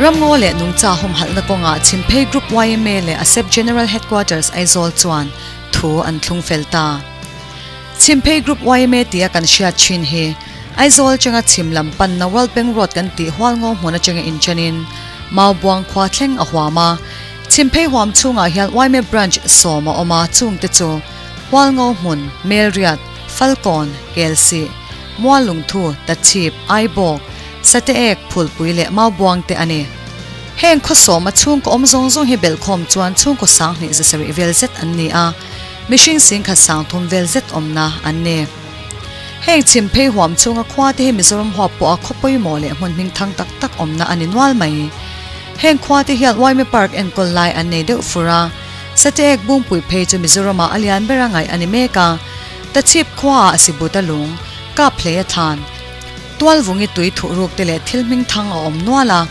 Ramngaw leh nungcha humhalhna kawngah Chhimphei Group yma leh ASEP General Headquarters Aizawl chuan thu an thlung fel ta. Chhimphei Group yma tia kan hriat thin hi Aizawl atanga chhim lam panna World Bank Road kan tih Hualngaw hmun atanga inchenin Maubuang khua thleng a huam a. Chhimphei huam chhungah hian yma Branch sawm a awm a, chungte chu Hualngaw hmun, Melriat, Falkawn, Kelsih, Muallungthu, Tachhip, Aibawk, Sateek, Phulpui leh Maubuang te a ni. Heng khawsawm a chhungkaw awm zawng zawng hi belhkhawm chuan chhungkaw sanghnih zasarih vel zet an ni a, mihring singkhat sangthum vel zet awmna an ni. Heng chhim phei huam chhunga khua te hi Mizoram huap pawha khaw pawimawh leh hmun hming thang tak tak awmna a ni nual mai. Heng khua te hian Yma Park enkawl lai an nei deuh fur a, Sateek Bungpui phei chu Mizoramah a lian ber a ngaih a ni mek a, Tachhip khuaah Sibuta lung, kap hlei a thlan. Tualvungi tui thuh ruk te leh thil hming thang a awm nual a.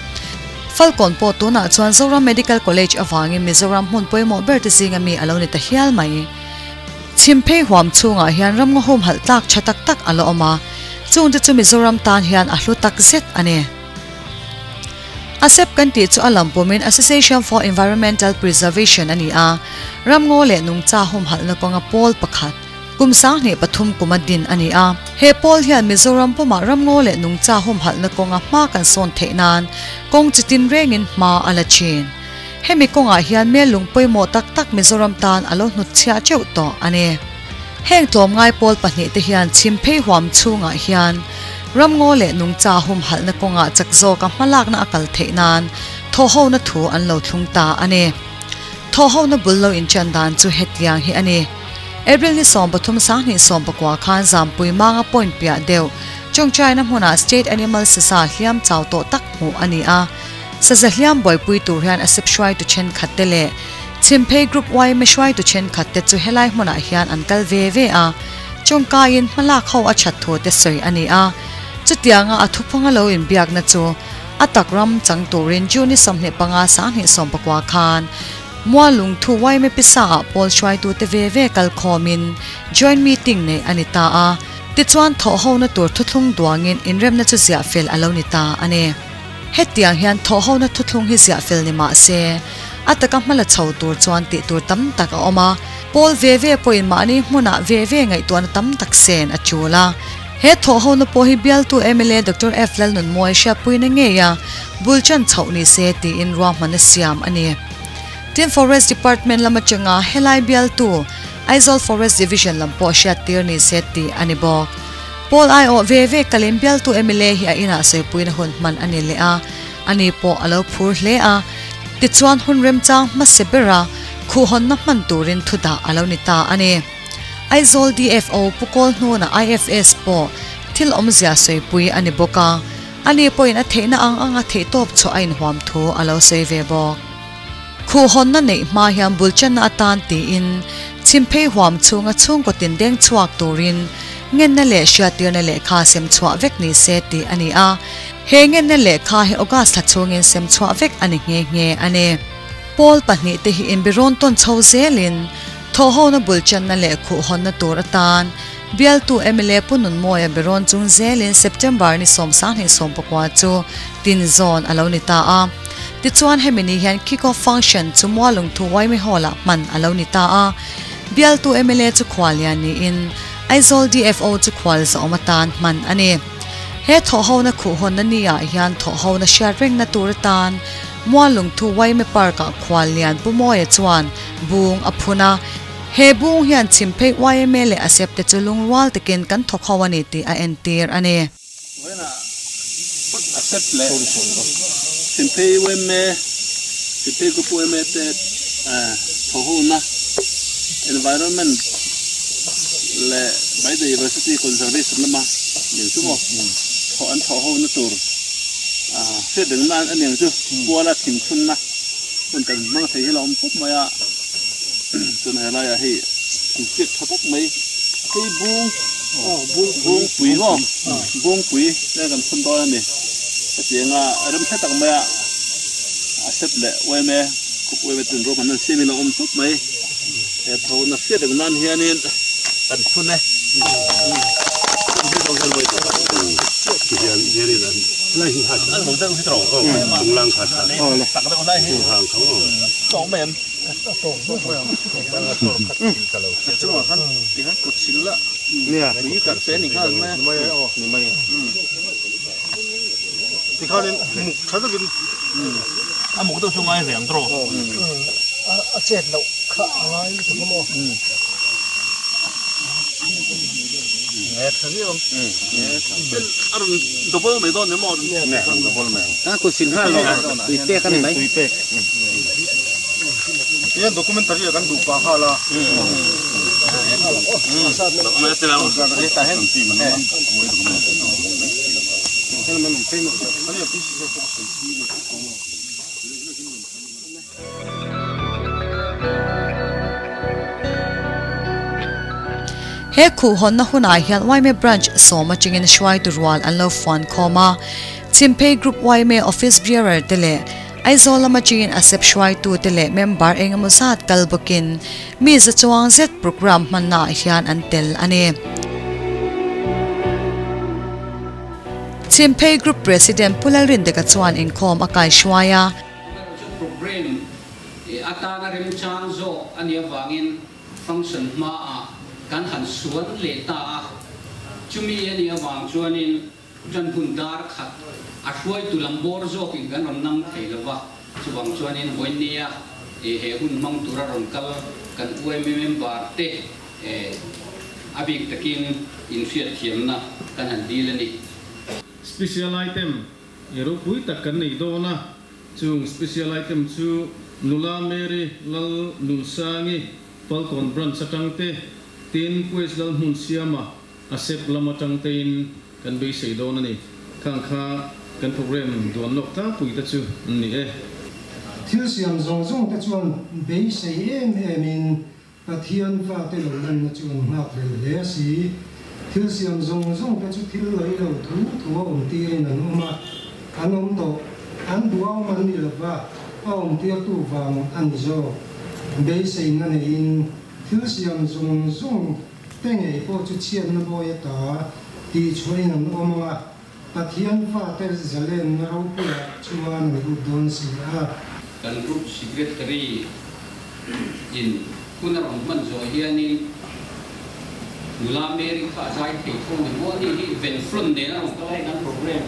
Falkawn pawh tunah chuan Zoram Medical College avangin Mizoram hmun pawimawh ber te zinga mi a lo ni ta hial mai. Chhimphei huam chhungah hian ramngaw humhalh tlak tha tak tak a la awm a, chungte chu Mizoram tan hian a hlu tak zet a ni. ASEP kan tih chu a lam pumin Association for Environmental Preservation a ni a, ramngaw leh nungcha humhalhna kawnga pawl pakhat, kum 2003 kuma din a ni a. He pawl hian Mizoram pumah ramngaw leh nungcha humhalhna kawnga hma kan sawn theih nan kawng chi tin rengin hma a la thin. Hemi kawngah hian mel lung pawimawh tak tak Mizoram tan a lo hnutchhiah teuh tawh a ni. Heng tlawmngai pawl pahnihte hian chhimphei huam chhungah hian ramngaw leh nungcha humhalhna kawngah chak zawka hmalakna a kal theih nan thawhhona thu an lo thlung ta a ni. Thawhhona bul lo inṭan dan chu hetiang hi a ni. April ni 13 2019 khan Zampui Manga point piah deuh Chawngchaina hmunah State Animal Saza hliam chau tawh tak hmuh a ni a. Saza hliam buaipui tur hian a sep hruaitu thenkhatte leh Chhimphei Group yma hruaitu thenkhatte chu helai hmunah hian an kal ve ve a, tawngkaiin hmalak ho a that thu te sawi a ni a. Chutianga a thuphunga lo inbiakna chu a tak ram chang turin June 25 2019 khan Muallungthu yma pisa ah pawl hruaitute ve ve kal khawmin joint meeting neih a ni ta a, tichuan thawhhona tur thuthlung duangin inremna chu ziah fel a lo ni ta a ni. Hetiang hian thawhhona thuthlung hi ziah fel ni mah se, a taka hmala chho tur chuan tih tur tam tak a awm a, pawl ve ve pawhin mahni hmunah ve ve ngaihtuahna tam tak sen a tul a. He thawhhona pawh hi bialtu mla Doctor F Lalnunmawia hriatpuina ngei a bul chan chhoh ni se tiin ruahman a siam a ni. Tin, Forest Department lam atanga helai bialtu Aizawl Forest Division lam pawh hriattir ni se tih a ni bawk. Pawl aiawh ve ve kalin bialtu mla hi a inah sawipuina hun hman a ni leh a, ani pawh a lo phur hle a. Tichuan hun remchang hmasa bera khuhhawnna hman turin thu dah a lo ni ta a ni. Aizawl DFO Pu Kawl hnuna IFS pawh thil awmzia sawipui a ni bawk a, ani pawhin a theihna ang anga theihtawp chhuah a inhuam thu a lo sawi ve bawk. Khuhhawnna neih hma hian bulchanna atan tiin chhimphei huam chhunga chhungkaw tin deng chhuak turin ngenna leh hriattirna lehkha sem chhuah vek ni se tih a ni a. He ngenna lehkha hi August thla chhungin sem chhuah vek a ni nghe nghe a ni. Pawl pahnih te hi inbirawn tawn chho zelin thawhhona bulchanna leh khuhhawnna tur atan bialtu mla Pu Nunmawia birawn chung zelin September ni 29 chu tin zawn a lo ni ta a. Tichuan hemi ni hian kick off function chu Mualungthu Yma Hall ah hman a lo ni ta a. Bialtu mla chu khuallian niin Aizawl DFO chu khual zawm atan hman a ni. He thawhhona khuhhawnna ni ah hian thawhhona hriat rengna tur atan Mualungthu Yma Park ah khuallian Pu Mawia chuan bung a phun a. He bung hian Chhimphei yma leh ASEP te chu lungrual takin kan thawk ho a ni tih a entir a ni. Vawiinah ASEP leh Chhimphei yma, Chhimphei Group yma te thawhhona Environment leh Biodiversity Conservation lama nen chu maw thawh an thawhhona tur hriat reng nan a niang chu kuala thingphunna hun kan hmang thei hi la awm khawp mai a, chuan helaiah hei thingchiak tha tak mai hei bung Bungpui maw? Bungpui te kan phun dawn a ni. Hetianga rem hre tak maia a sep leh uaim e, khup uaim e tin ruahman nan siamin a awm tawp mai. He tho na hriat reng nan hianin kan phun e. Phun hi zawng hian vawi tam tak hian. He khuhhawnna hunah hian yma Branch sawm atangin hruaitu rual an lo fuan khawm a, Chhimphei Group yma Office Bearer te leh Aizawl lama chingin ASEP hruaitute leh member eng emaw zat kal bawkin mi za chuang zet programme hmannaah hian an tel a ni. Chhimphei Group President Pu Lalrindeka chuan inkhawm a kaihruai a. Amaherawhchu programme atana remchang zawk a nih avangin function hmaah kan han suan leh ta a, chumi a nih avang chuanin Ṭan hun dar khat a hruaitu lam bawr zawkin kan rawn nang thei lo va, chuvang chuanin vawinia he hun hmang tura rawn kal kan UMA member te a bik takin inhriatthiamna kan han dil a ni. Special item i ropui tak kan nei dawn a, chung special item chu Nula Mary Lal Nunsangi Falkawn Branch atang te, tin Quest Lalhmunsiama A sep lam atang tein kan beisei dawn a ni. Khang kha kan program duan lawk tlangpui te chu an ni e. Thil siam zawng zawng te chuan beisei em em in Pathian fate lo lanna chu an nghak hlel hle a si. Thil siam zawng zawng te chu thil lei lo thu thu a awm tirin an awm a, an awm tawh. An duh a awm an ni lova, a awm tirtu vang a ni zawk. Beiseina neiin thil siam zawng zawng Te ngei pawh chu chhiatna bawi ata tih chhuahin an awm ang a, Pathian fate zalenna ropuiah chuan an lut dawn si a. Kan Group Secretary in hun a rawn hman zawh hianin nula Mary kha a zai thei tho ni maw ani hi Venflon nen a rawn kal a, hei kan program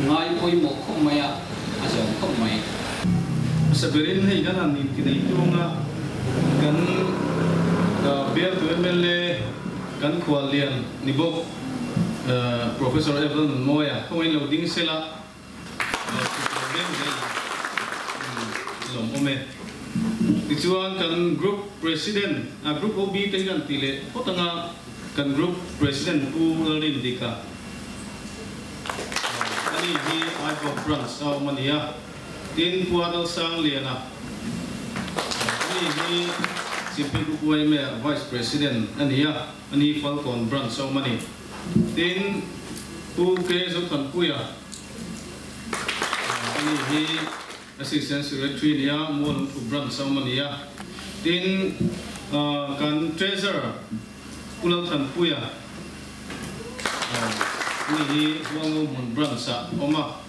ngai pawimawh khawp mai a, a zawm khawp mai. Hmasa berin hei kan han inti nei tung a, kan bialtu mla kan khuallian ni bawk Professor Evelyn Nunmawia khawngain lo ding sela lo veng zel ang lawm awm e. Tichuan kan Group President, Group OB te hi kan ti leh phawt anga kan Group President Pu Lalrindika, Ani hi Aibawk Branch a awm a ni a, tin Pu Adal Sangliana, ani hi Chimphei Group yma Vice President a ni a, ani hi Falkawn Branch a awm a ni. Tin Pu K Zothanpuia, ani hi Assistant Secretary a ni a, Mualungthu Branch a awm a ni a. Tin kan Treasurer Pu Lalthanpuia, Ni hi Hualngo hmun branch ah awm a,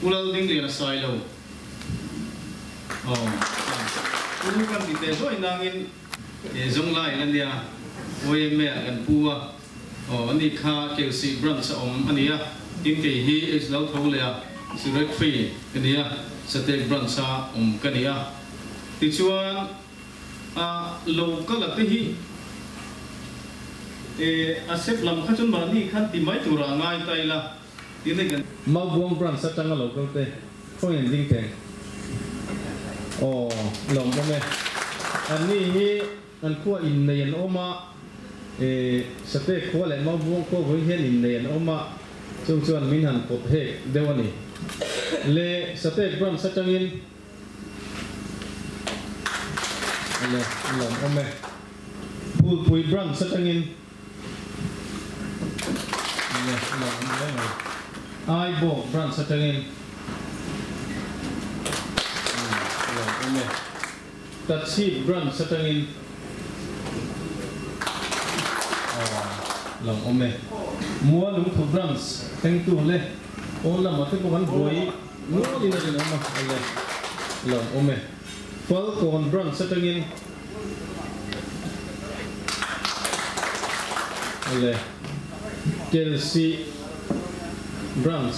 Pu Laldingliana Sailo aw Pu kan ti teh zuai nangin Zawnglai la nia YMA ah kan pu a, aw ani kha Kelsih branch a awm a nia, tin kei hi H lo tho leh a Secretary ka nia, Satek branch a awm ka nia. Tichuan. A lo kal a te hi e a sep lam kha chuan mahni khan ti mai turah a ngai ta ila tin hei kan. Maubuang branch atanga lo kal te khawiin an ding teng aw lawm awm e. Anni hi an khua innei an awm a e Sate khua leh Maubuang khua vawiin hian innei an awm a chung chuan min han pawt hek deuh a ni le Sate branch atangin. Awle, a lawm awm e. Phulpui branch atangin Awle, a lawm awm hle mai. Aibawk branch atangin A lawm awm e. Tachhip branch atangin A lawm awm e. Mualungthu branch thlengtu le. Pawn lamah te pawh kan buai nualin a rinawm a, awle lawmawm e. Falkawn Branch atangin awle Kelsih Branch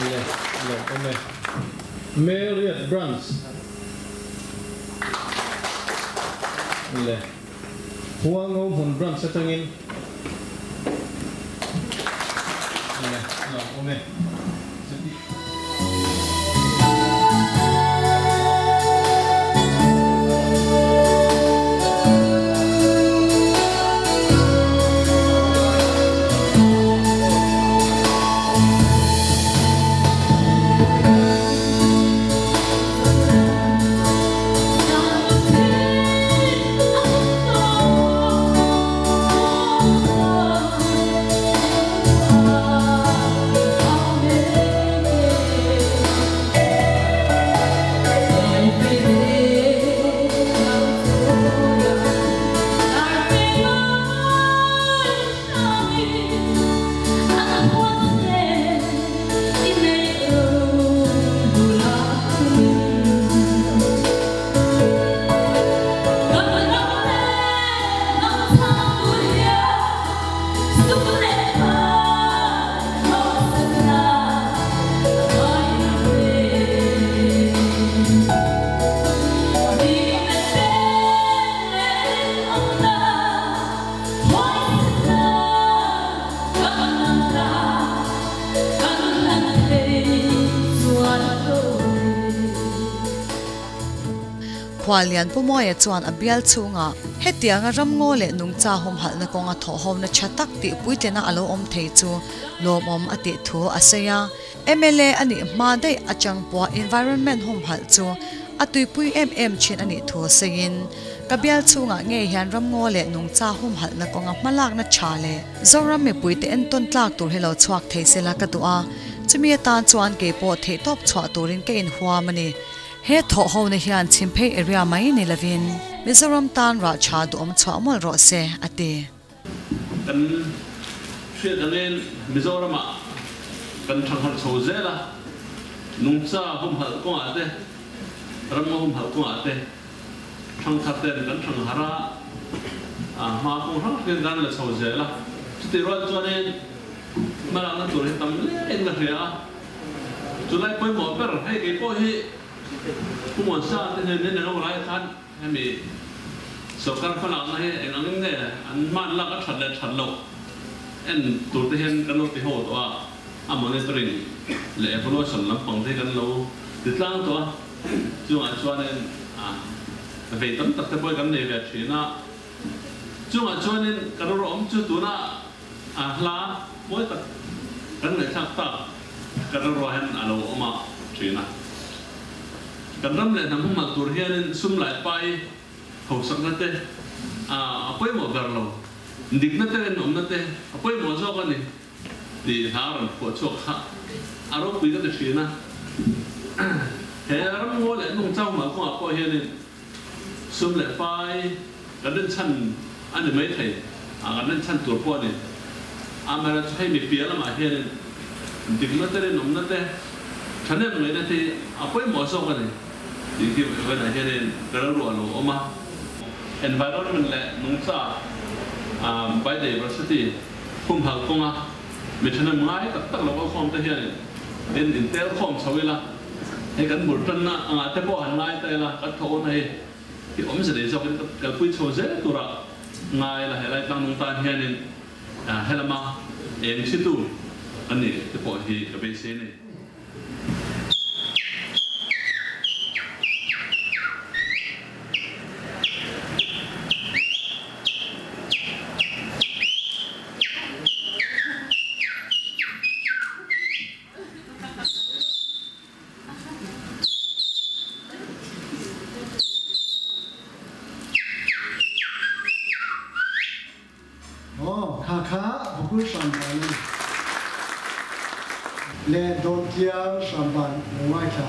awle lawmawm e. Marriott Branch awle Hualngo hmun Branch atangin awle lawmawm e. Khuallian Pu Mawia chuan a bial chhungah hetianga ramngaw leh nungcha humhalhna kawnga thawhhawmna tha tak tih puitlina a lo awm thei chu lawmawm a tih thu a sawi a. Mla a nih hma daih atang pawh environment humhalh chu a tuipui em em thin a nih thu sawiin, Ka bial chhungah ngei hian ramngaw leh nungcha humhalhna kawnga hmalakna tha leh Zoram mipuite entawn tlak tur hi lo chhuak thei sela ka duh a, chumi atan chuan kei pawh theihtawp chhuah turin ka inhuam a ni. He thawhhona hian Chhimphei area mai ni lovin Mizoram tan rah tha duhawm chhuah mawlh rawh se, a ti. Kan hriat angin Mizoramah kan thangharh chho zel a, nungcha humhalh kawngah te, ramngaw humhalh kawngah te thangthar ten kan thangharh a, a hma kawng hrang hrangin kan la chho zel a. Chutih rual chuanin hmalakna tur hi tam hle in ka hria a, chulai pawimawh ber hei kei pawh hi Pu Muansa te hnen in eng lai khan Hemi sorkar hmalakna hi eng angin nge an hman lak a that leh that loh en tur te hian kan lo ti ho tawh a, a monitoring leh evaluation lampang te hi kan lo ti tlang tawh a, chungah chuanin vei tam tak te pawh hi kan nei ve thin a, chungah chuanin kan rawm chu tuna hla mawi tak kan ngaihthlak tak kan rawh hian a lo awm a thin a. Kan ram leh hnam humhalh tur hianin sum lai pai hausakna te a pawimawh ber lo, dikna te rinawmna te a pawimawh zawk a ni tih hla rawn phuah chhuak kha a ropui ka ti thin a. He ramngaw leh nungchang humhalh kawngah pawh hianin sum leh pai kan rinchhan a ni maithei a, kan rinchhan tur pawh a ni. Amaherawhchu hei mi piah lamah hianin dikna te rinawmna te thahnem ngaihna te hi a pawimawh zawk a ni tih khi vawiinah hianin ka rilru a lo awm a. Environment leh nungcha biodiversity humhalh kawnga mi thahnem ngai tak tak lo kalkhawm te hianin in intel khawm chho ila, hei kan bul tanna angah te pawh han ngai ta ila kan thawhna hi I awmze nei zawkin ka kalpui chho zel tura ngai la helai tlangnung tan hianin helama eng hritu a ni te pawh hi ka beisei a ni. Aw, kha kha Bukul hramban a ni. Le Dawntliang hramban lo ngaithla.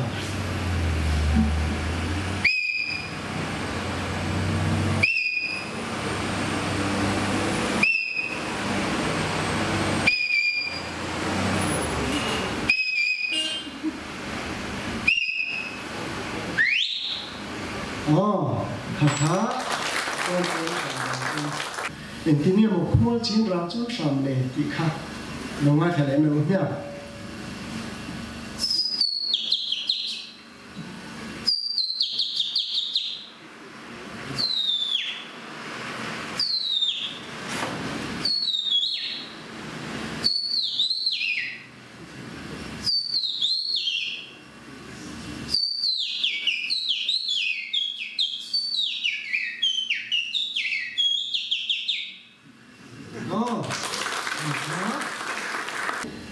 Aw kha kha kawl pawl kan dan chu engtin nge maw khual chin rah chuan hram le tih kha lo ngaithla leh mai u hmiang.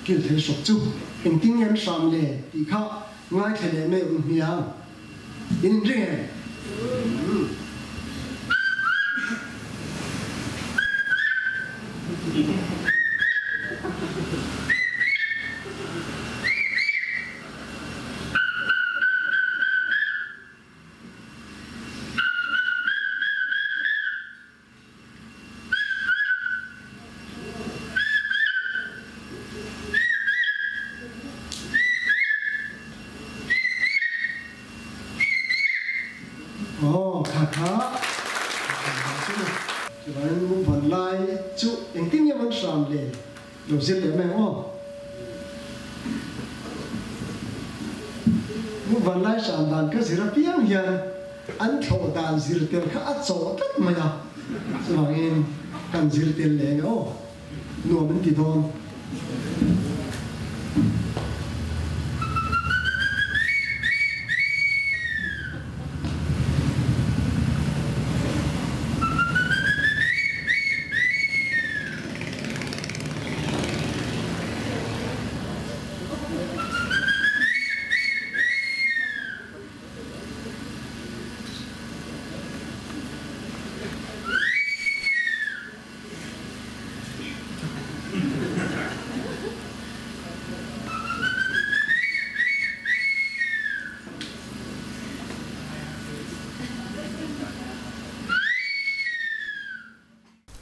Kil thei hrawk chu engtin nge an hram le tih kha ngaithla leh mai awm hmiang. In inring em? Aw, kha kha chuvangin mukban lai chu engtin nge man hram le lo zir leh mai ang aw. Mukban lai hram dan ka zir apiang hian an thlawh dan zir tel kha a chawh tlat mai a, chuvangin kan zir tel leh ang aw. Nuam an ti dawn.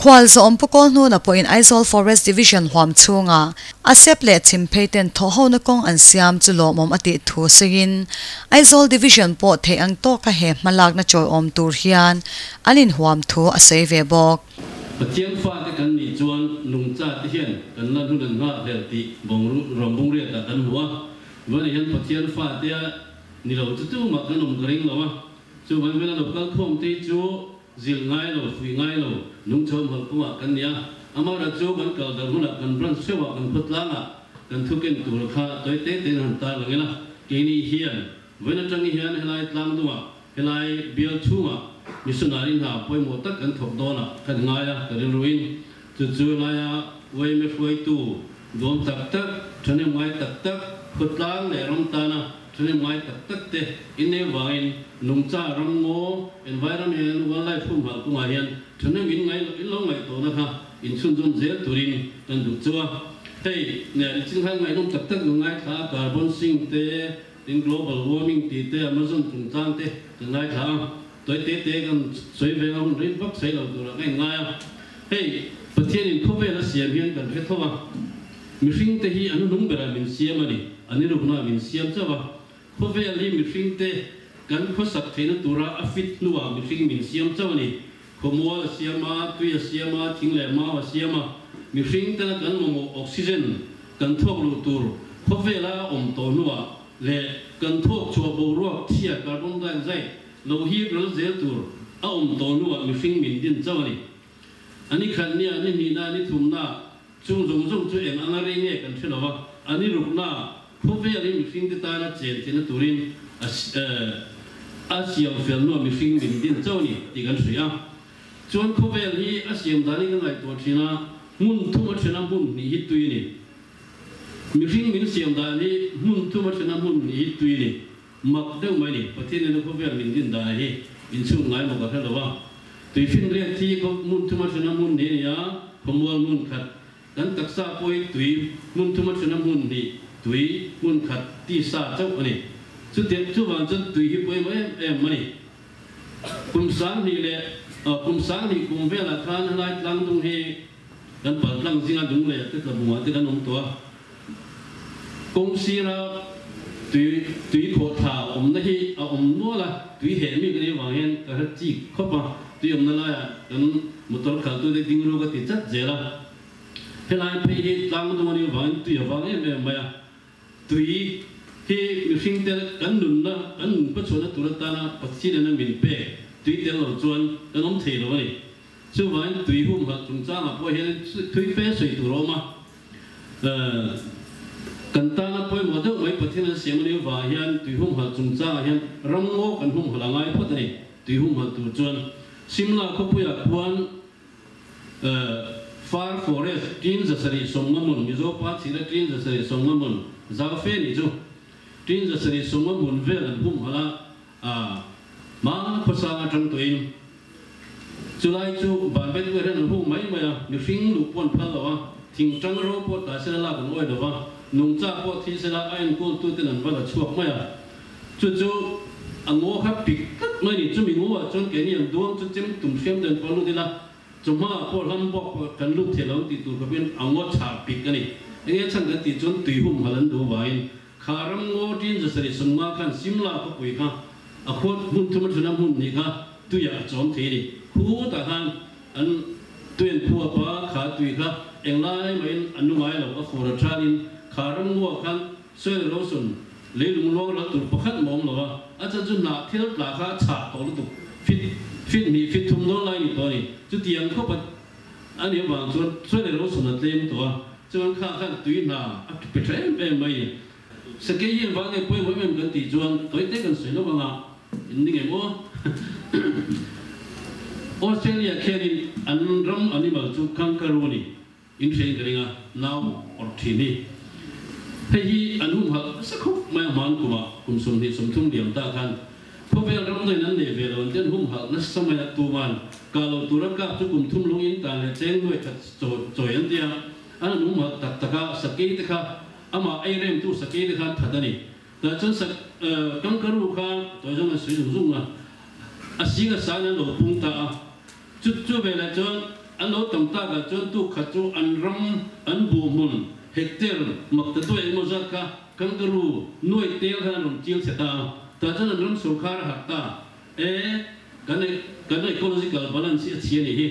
Khual zawm Pu Kawlhnuna pawhin Aizawl Forest Division huam chhunga a sep leh chhim phei ten thawhhona kawng an siam chu lawmawm a tih thu sawiin Aizawl Division pawh theih ang tawka he hmalakna chawiawm tur hian an inhuam thu a sawi ve bawk. Pathian fate kan nih chuan nungcha te hian kan la hnun an nghah hlel tih rawng bungriatah kan hmu a. Vana hian Pathian fatea ni lo chu tumah kan awm ka ring lo a. Chuvang hian a lo kal khawm te hi chu zilh ngai lo, fuih ngai lo, nungcha awmhalh kawngah kan ni a. Amaherawhchu chu kan kal darh hunah kan branch theuhah kan khawtlangah kan thu ken tur kha tawi te tein han tarlang ila. Keini hian vawiin atang hian helai tlangdungah Helai bial chhungah missionary hna pawimawh tak kan thawk dawn a, kan ngai a, ka rilruin chu chu laia yma hruaitu duam tak tak, thahnem ngai tak tak, khawtlang leh ram tana thahnem ngai tak tak te innei vangin nungcha ram ngaw, environment and wildlife humhalh kawngah hian thahnem in ngai in lo ngaihtuahna kha inchhunzawm zel turin kan duh chu a. Hei, nichin khan ngaihnawm tak tak kan ngaithla a, carbon sink te, Tin, global warming tih te, Amazon chungchang te kan ngaithla a, tawi te te kan sawi veng a, hun rei vak sawi lo turah ka inngai a. Hei, Pathianin khawvel a siam hian kan hre tho a, mihring te hi an hnung berah min siam a ni, an iruknaah min siam chauh a. Khawvel hi mihring te kan khawsak theihna tura a fit hnuah mihring min siam chauh a ni. Khawmual a siam a, tui a siam a, thing leh mau a siam a, mihring tena kan mamawh oxygen kan thawk luh tur khawvela a awm tawh hnuah leh kan thawk chhuah boruak chhia carbon dioxide lo hip ral zel tur a awm tawh hnuah mihring min din chauh a ni. A ni khat nia, ni hnihna, ni thumna chung zawng zawng chu eng anga rei nge kan hre lo a, a ni rukna khawvel hi mihring te tana chen theihna turin a a siam fel hnuah mihring min din chauh a ni tih kan hria a. Chuan khawvel hi a siam danin ka ngaihtuah thin a, hmun thum a then a hmun hnih hi tui a ni. Mihring min siam dan hi hmun thum a then a hmun hnih hi tui a ni. Mak deuh mai ni, Pathian in a khawvel min din dan hi inchhung ngai maw ka hre lo a. Tuifinriat hi hmun thum a then a hmun hnih a ni a, khawmual hmun khat kan taksa pawh hi tui hmun thum a then a hmun hnih tui hmun khat tisa chauh a ni. Chutiang chuvang chuan tui hi pawimawh em em a ni. Kum 2000 leh kum 2000 kum velah khan helai tlangdung hi kan pal tlang zinga dung leh te tlabungah te kan awm tawh a. Kawng sira Tui tui khawhthla awmna hi a awm nual a, tui heh mi ka nih avang hian ka hre chik khawp a, tui awmna laiah kan motor khalhtute ding ru ka ti chat zel a. Helai phei hi tlang dung a nih avangin tui a vang em em mai a, tui hi mihring te kan nunna, kan nun hmachhuahna tur atana Pathian ina min pek tui tel lo chuan kan awm thei lo a ni. Chuvangin tui humhalh chungchangah pawh hian thui fe sawi tur a awm a. Kan tana pawimawh deuh mai Pathian an siam a nih avang hian tui humhalh chungchangah hian ramngaw kan humhalh a ngai phawt a ni. Tui humhalh tur chuan Simla khawpuiah khuan Far Forest tin 750 hmun, Mizo pa chhira tin 750 hmun zau fe nih chu tin 750 hmun vel an humhalh a, hma khawsang atang tawhin Chulai chu vanvet uai hian an hung mai mai a, mihring luh pawh an phal lo a, thing tang ro pawh tlai sela lak an awi lo va, nungcha pawh thi sela a enkawl tuten an va la chhuak mai a. Chu chu a ngaw kha pik tlat mai a ni. Chumi ngawah chuan keini an duang chu chem tum hriam te an pawh lut ila, chawhma pawh hlam bawk pawh kan lut thei lo tih tur khawpin a ngaw chhah pik a ni. Enge chhan kan tih chuan tui humhalh an duh vangin Kha ram ngaw tin 750 khan Simla khawpui kha a khuat hmun thum athuna hmun hnih kha tuiah a chawm thei a ni. Khu tah khan an tui an phuap a, kha tui kha englai mahin a nu ngai lo, a fur a thanin kha ram ngawah khan soil erosion, leilung luang ral tur pakhat mah awm lo a, a chan chu hnah thil tla kha a chhah tawh lutuk, fit fit hnih fit thum dawn lai a ni tawh a ni. Chutiang khawp a A nih avang chuan soil erosion a tlem tawh a, chuan kha khan tui hna a pe tha em em mai ni. Sakei hian vang nge pawimawh em em kan tih chuan tawi te kan sawi lawk anga in ning em aw. Australia khianin an ram animal chu kangaroo a ni, in hrein ka ring a, nau awrh thin hi. Hei hi an humhalh nasa khawp mai a hman kumah kum 20 30 liam ta khan Khawvel ram dahin an nei ve lo an ti an humhalh nasa mai a, tuman kah lo tura kap chu kum thum lung in tan leh cheng nuai khat chawi an ti a, an han humhalh tak tak a, sakei te kha amah ei rem tu sakei te kha an that a ni. Tah chuan sak kangaroo kha tawi zawng an sawi zung zung a, a sing a san an lo pung ta a, chu chu veleh chuan an lo tam tak ah chuan tuk khat chu an ram an buh hmun hectare mak ta duai emaw zat kha Kangaroo nuai tel khan an rawn chil chhe ta a, tah chuan an ram sawrkhar a harh ta. E, kan kan ecological balance hi a chhi a nih hi.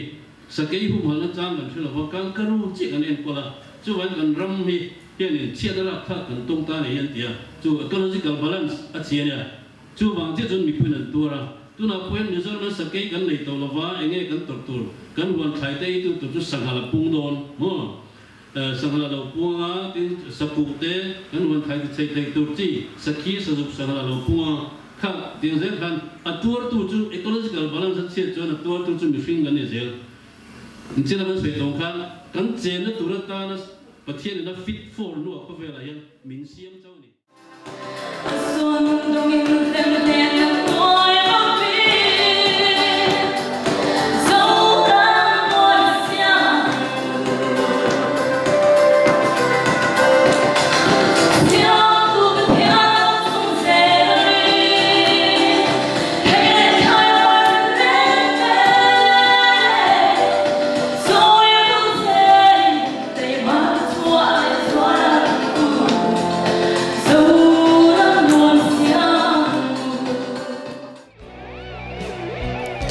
Sakei humhalna chang kan hre lo va, kangaroo chiah kan enkawl a, chuvangin kan ram hi hianin chhiatna rapthlak kan tawng ta a ni hi an ti a, chu ecological balance a chhi a nia. Chuvang chiah chuan mipuiin an tuar a, tunah pawh hian Mizoram hian sakei kan nei tawh lo va, enge kan tawrh tur, kan huan thlai te ei tu tur chu sanghal a pung dawn maw? Sangha lo pung anga tin sakuh te kan huan thlai ti chei thei tur chi sakhi sazuk sangha lo pung anga kha tiang zel khan a tuartu chu ecological balance a chhiat chuan a tuartu chu mihring kan ni zel. Inchina kan sawi tawng khan kan chenna tur atana Pathian in a fit for hnuah khawvelah hian min siam chauh a ni.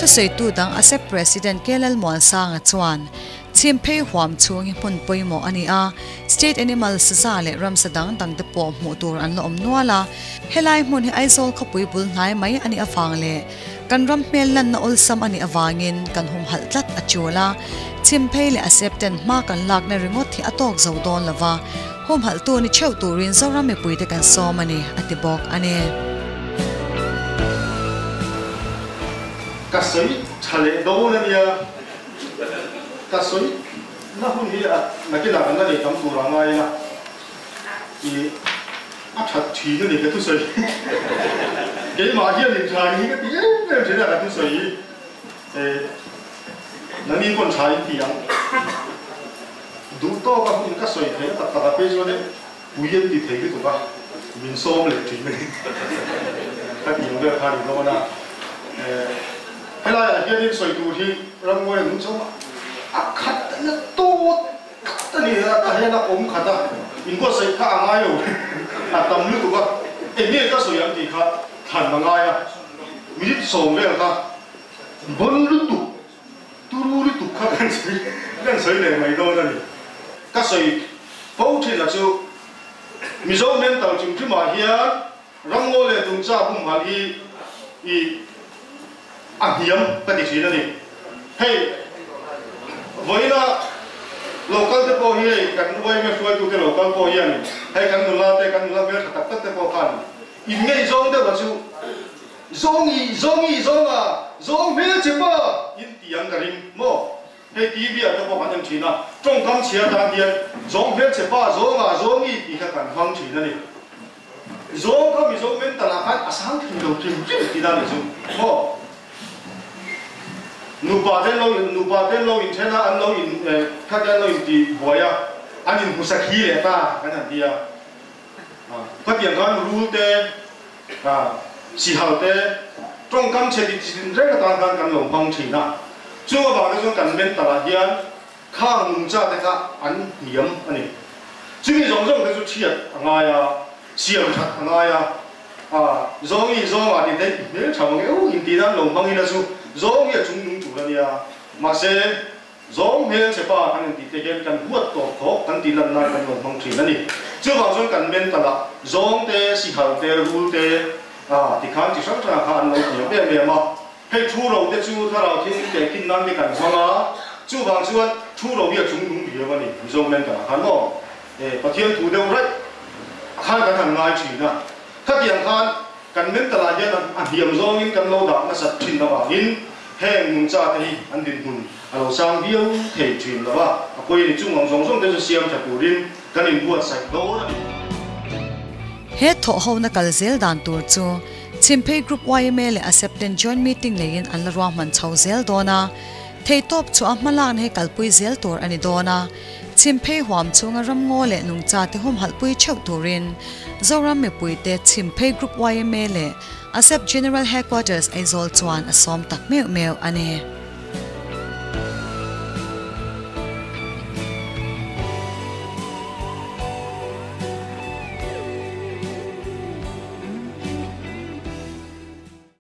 Thusawitu dang ASEP President K Lalmuansanga chuan Chhimphei huam chhung hi hmun pawimawh a ni a, State Animal saza leh ramsa dang dang te pawh hmuh tur an la awm nual a, helai hmun hi Aizawl khawpui bul hnai mai a nih avang leh Kan ram hmel lanna awlsam a nih avangin kan humhalh tlat a tul a, chhimphei leh a sep ten hma kan lakna ringawt hi a tawk zo dawn lo va, humhalhtu ni theuh turin Zoram mipuite kan sawm a ni, a ti bawk a ni. Ka sawi tha leh dawn a nia, ka sawi na hun hi a nakinah kan la nei tam tur a ngai ila. I a that thin a ni ka thusawi keimah hian in tha hi ka ti em em thin a ka thusawi hi e nangni pawn tha in ti ang duh tawk a hun ka sawi thei a tak tak ah phei chuan e pui an ti thei lutuk a min sawm leh thin a ni ka ti ang vel kha ni dawn a e helai ah hian in sawi tur hi ramngawi a nung chho a khat na tawt Khat a ni a, ka hian a awm khat a, inbuatsaih kha a ngai lo, a tam lutuk a. Eng nge ka sawi ang tih kha thlan a ngai a, minute sawm vel kha bon lutuk, turu lutuk kha kan sawi kan sawi leh mai dawn a ni. Ka sawi fo thin a chu Mizo mental chungchungah hian Ramngaw leh Nungcha humhalh hi i a hniam ka ti thin a ni. Hei vawiina local te pawh hi hei kan yma hruaitute local pawh hian hei kan nula te kan nula hmeltha tak tak te pawh khan in ngaihzawng deuh a chu zawngi zawngi zawnga zawng hmel che pa in ti ang ka ring maw? Hei TV ah te pawh kan en thin a, tawngkam chhia tan hian zawng hmelchhe pa zawnga zawngi tih kha kan hmang thin a ni. Zawng kha Mizo mental ah khan a sang thei lo hrim hrim tih dan ni chu maw? Nupa te an lo nupa te an lo inthen a, an lo in kha te an lo inti buai a, an inhmusa khi leh ta kan han ti a. Khatiang khan rul te, sihal te, tawngkam chhe dik chi reng atan khan kan lo hmang thin a. Chung avang te chuan kan mental ah hian khang nungcha te kha an hniam a ni. Chumi zawng zawng te chu thiat a ngai a, siam that a ngai a. Zawngi zawngah tih te i hmel tha mang eu intih nan lo hmang ila chu zawngi a chung nung tur a nia. Mahse. Zawng hmelchhe pa kan intih te hian kan huat tawp khawp kan tih lan nan kan lo hmang thin a ni. Chuvang chuan kan mental ah zawng te, sihal te, rul te ah tikhan chi hrang hrangah kha an lo hniam em em a. Hei thu ro te chu thlarau thil tehkhin nan te kan hmang a, chuvang chuan thu ro hi a chung nung riau a ni Mizo mental ah khan maw? E Pathian thu deuh raih khan kan han ngai thin a. Khatiang khan kan mental ah hian a hniam zawngin kan lo dah nasat thin avangin Heng nungcha te hi an dinhmun a lo sang viau thei thin lo a, a pawi a ni. Chung ang zawng zawng te chu siam tha turin kan inbuatsaih dawn a ni. He thawhhona kal zel dan tur chu Chhimphei Group yma leh ASEP ten joint meeting neiin an la ruahman chho zel dawn a, theihtawp chu a hmalakna hi kalpui zel tur a ni dawn a, Chhimphei huam chhunga ramngaw leh nungcha te humhalhpui theuh turin Zoram mipuite Chhimphei Group yma leh ASEP General Headquarters Aizawl chuan a sawm tak meuh meuh a ni.